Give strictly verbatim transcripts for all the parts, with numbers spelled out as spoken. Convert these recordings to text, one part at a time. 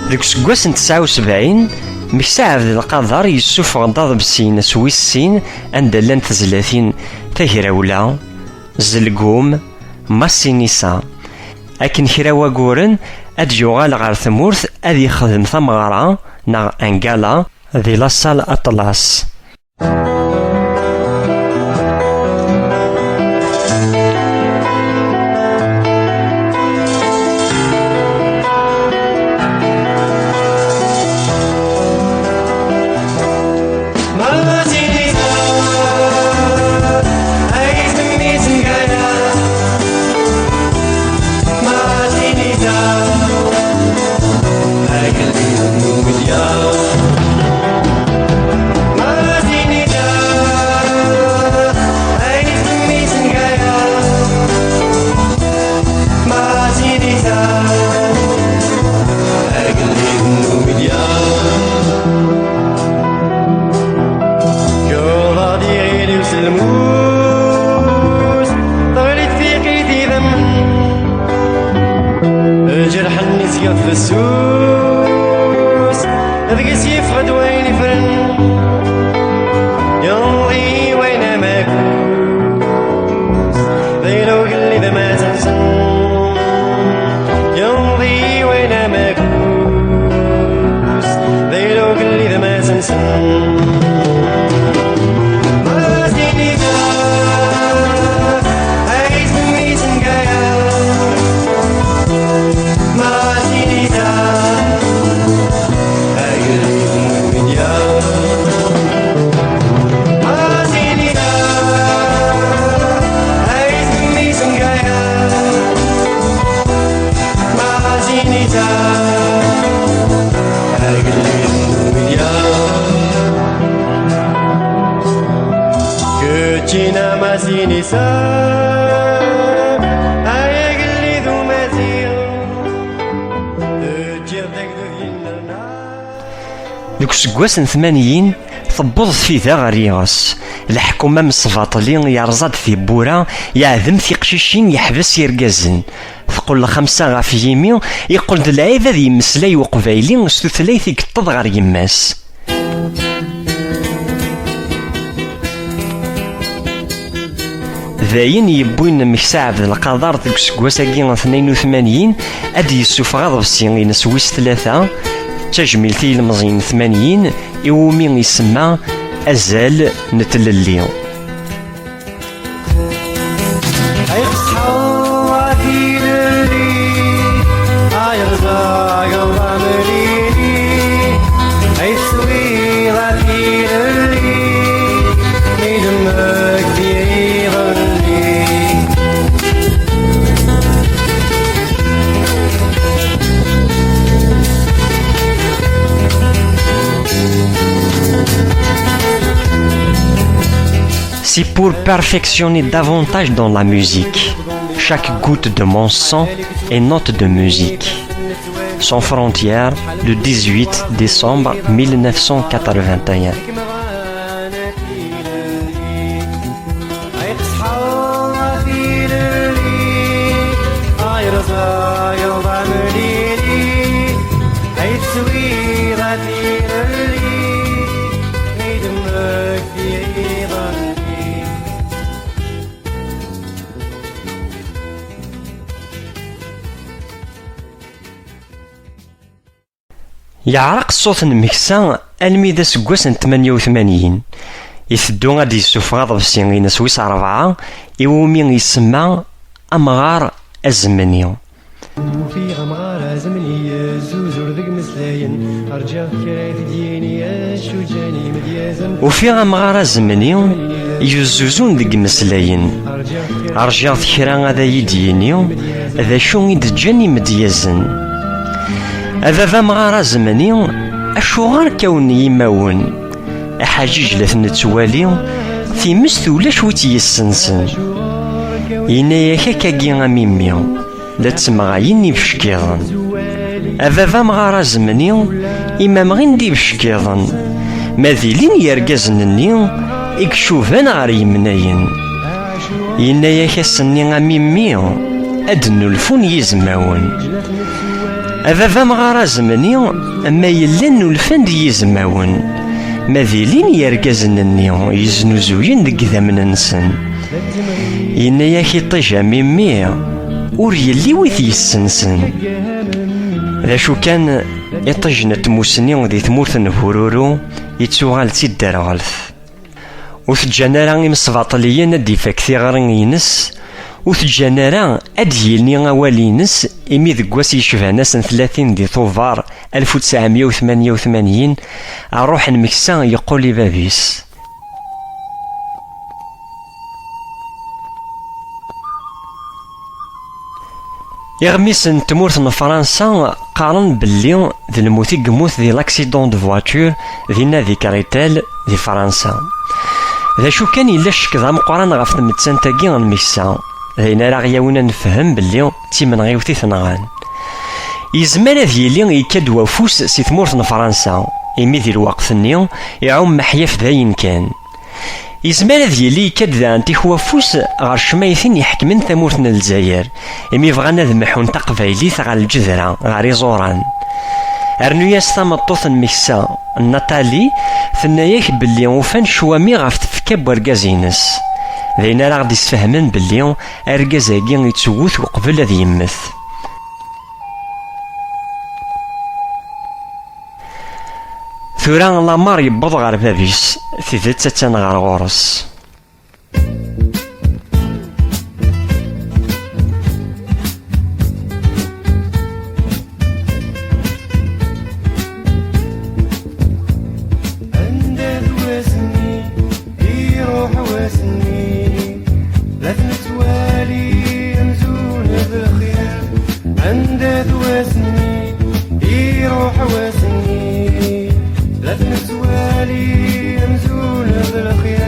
Deg useggas n tesɛa u sebɛin, Meksa Ɛebdelqader yessufeɣ-d aḍebsi-ines wis sin, anda llant tezlatin Tagrawla, Zelgum, Massinissa. Akken kra waguren, ad d-yuɣal ɣer tmurt ad yexdem tameɣra neɣ un gala di la salle Atlas. Yuḍa-d iɣil-iw s lmus, teɣli tfiqit idammen. Lǧerḥ-nni seg-i fessus, deg-s yeffeɣ-d wayen ifren. Yemḍi wayen amakus, d ayla ugellid amasensen. Yemḍi wayen amakus, d ayla ugellid amasensen. Keččina Masinisa, ay agellid umaziɣ, teǧǧiḍ-d agdud yennerna. Deg useggas n tmanyin, tewweḍ tfida ɣer yiɣes. Leḥkum amesbaṭli yerẓa-d tiwwura, yeɛdem tiqcicin, yeḥbes irgazen. Teqqel xemsa ɣef yimi, yeqqel d lɛib ad yemmeslay uqbayli s tutlayt i yeṭṭeḍ ɣer yemma-s. D ayen yewwin Meksa Ɛebdelqader deg useggas-agi n tnayen u tmanyin ad d-yessufeɣ aḍebsi-ines wis tlata, d tajmilt i yilemẓiyen n tmanyin, iwumi isemma Azal n Tlelli. Ay qesḥeḍ a tilelli, ay rẓageḍ amlili, ay teswiḍ a tilelli, mi d-mmektiḍ-nni. C'est pour perfectionner davantage dans la musique. Chaque goutte de mon sang est note de musique. Sans frontières, le dix-huit décembre mille neuf cent quatre-vingt-un. Yeɛreq ṣṣut n Meksa almi d aseggas n tmanya u tmanyin. Iteddu ad d-yessufeɣ aḍebsi-ines wis ṛebɛa, iwumi isemma Amɣar Azemni. Ufiɣ amɣar azemni yezzuzur deg imeslayen, rǧiɣ kra i t-d-yini acu ǧǧan imedyazen. Ufiɣ amɣar azemni yezzuzun deg imeslayen. Rǧiɣ kra ad iyi-d-yini d acu i d-ǧǧan imedyazen. A baba amɣar azemni, acuɣer kkawen yimawen? Aḥajiǧ la t-nettwali, times ulac wi tt-yessensen. Yenna-yak akkagi a mimmi, la ttemɣayen ibeckiḍen. A baba amɣar azemni, imamɣin d ibeckiḍen. Ma d ilin yergazen-nni i icuban ɣer yemnayen. Yenna-yak ass-nni a mimmi, ad d-nnulfun yizmawen. A baba amɣar azemni, ma yellan ulfan-d yizmawen, ma d ilin yergazen-nni yeznuzuyen deg idammen-nsen. Yenna-yak iṭij a mimi, ur yelli wi t-yessensen. D acu kan, iṭij n tmusni di tmurt n Bururu yettuɣal d tidderɣelt. Ur t-ǧǧan ara imesbaṭliyen ad d-ifak tiɣri-ines, ur t-ǧǧan ara ad d-yini awal-ines, imi deg wass yecban ass n tlatin di Tubeṛ alef u tesɛemya u tmanya u tmanyin, ṛṛuḥ n Meksa yeqqul i bab-is. Iɣmisen n tmurt n Fransa qqaren belli d lmut i yemmut di l'accident de voiture dinna di Créteil di Fransa. D acu kan, yella ccek d ameqqran ɣef tmettant-agi n Meksa, d ayen ara ɣ-yawin ad nefhem belli d timenɣiwt i t-nɣan. Yezmer ad yili yekka-d wafus si tmurt n Fransa, imi di lweqt-nni iɛum Meḥyaf dayen kan. Yezmer ad yili yekka-d daɣen tik wafus ɣer ccmaytin iḥekmen tamurt n Lezzayer, imi bɣan ad mḥun taqbaylit ɣer lǧedra, ɣer iẓuran. Rnu-yas tameṭṭut n Meksa, Nathalie, tenna-yak belli ufan ccwami ɣef tfekka n wergaz-ines. D ayen ara ɣ-d-isfehmen belli argaz-agi yettewwet uqbel ad yemmet. Tura lamer yewweḍ ɣer bab-is, tidet attan ɣer ɣur-s. Anda d wass-nni, iruḥ wass-nni, la t-nettwali amzun d lxir. Anda d wass-nni, iruḥ wass-nni, la t-nettwali amzun d lxir.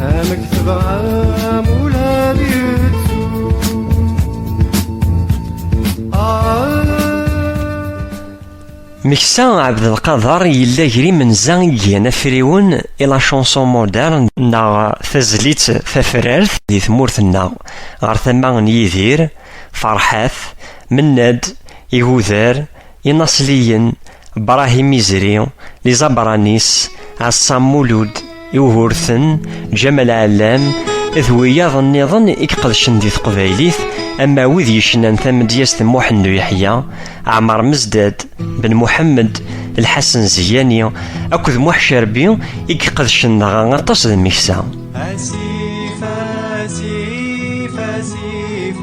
Amek tebɣam ula d yettu. Ah. Meksa Ɛebdelqader yella gar imenza i igan afriwen i la chanson moderne neɣ tazlit tafrart di tmurt-nneɣ, ɣer tama n Yidir, Ferḥat, Mennad, Igudar, Inaṣliyen, Brahim Izri, Les Abranis, Ɛeṣṣam Mulud, Iwhurten, Ǧamal Ɛellam, d wiyaḍ nniḍen i iqedcen di teqbaylit, ama wid yecnan tamedyazt n Muḥend U Yeḥya, Ɛmer Mezdad, Ben Muḥemmed, Lḥasen Ziyani akked Muḥ Cerbi i iqedcen dɣa aṭas d Meksa. Asif, asif, asif,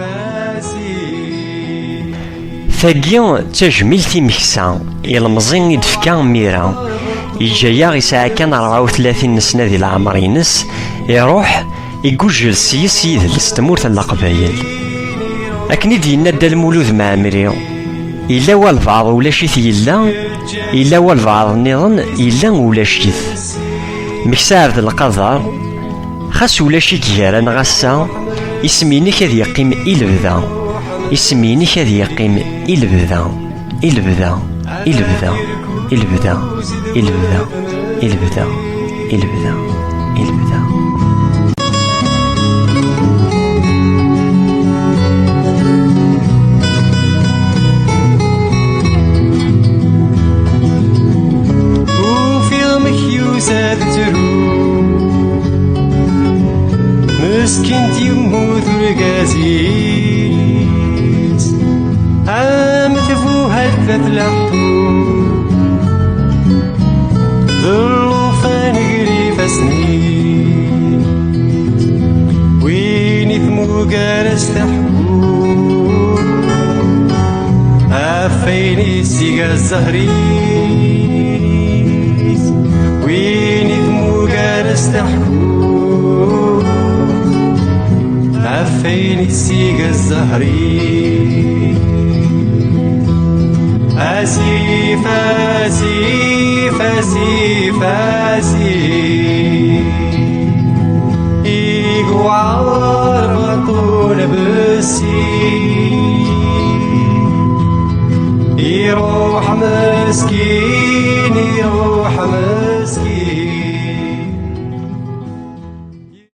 asif. Tagi d tajmilt i Meksa, ilemẓi i d-tefka Mira. Yeǧǧa-yaɣ yesɛa kan rebɛa u tlatin n sna di leɛmer-ines, iruḥ, igujjel s-yes yidles tmurt n Leqbayel. Akken i d-yenna Dda Lmulud Mɛemmri, yella walbeɛḍ ulac-it yella, yella walbeɛḍ nniḍen yella ulac-it. Meksa Ɛebdelqader, xas ulac-ik gar-aneɣ ass-a, isem-inek ad yeqqim i lebda. Isem-inek ad yeqqim i lebda. I lebda. I lebda. I lebda. I lebda. I lebda. I lebda. I lebda. Ufiɣ mekyus ad ttru. Meskint yemmut urgaz-is, am tbuhalt la tleḥḥu. D llufan gar ifassen-is, win i tmugar asteḥku. Ɣef wayen i s-iga zzher-is, win i tmugar asteḥku. Ɣef wayen i s-iga zzher-is. Asif, asif, asif, asif. Igwar beṭṭu n bessi. Iruḥ meskin, iruḥ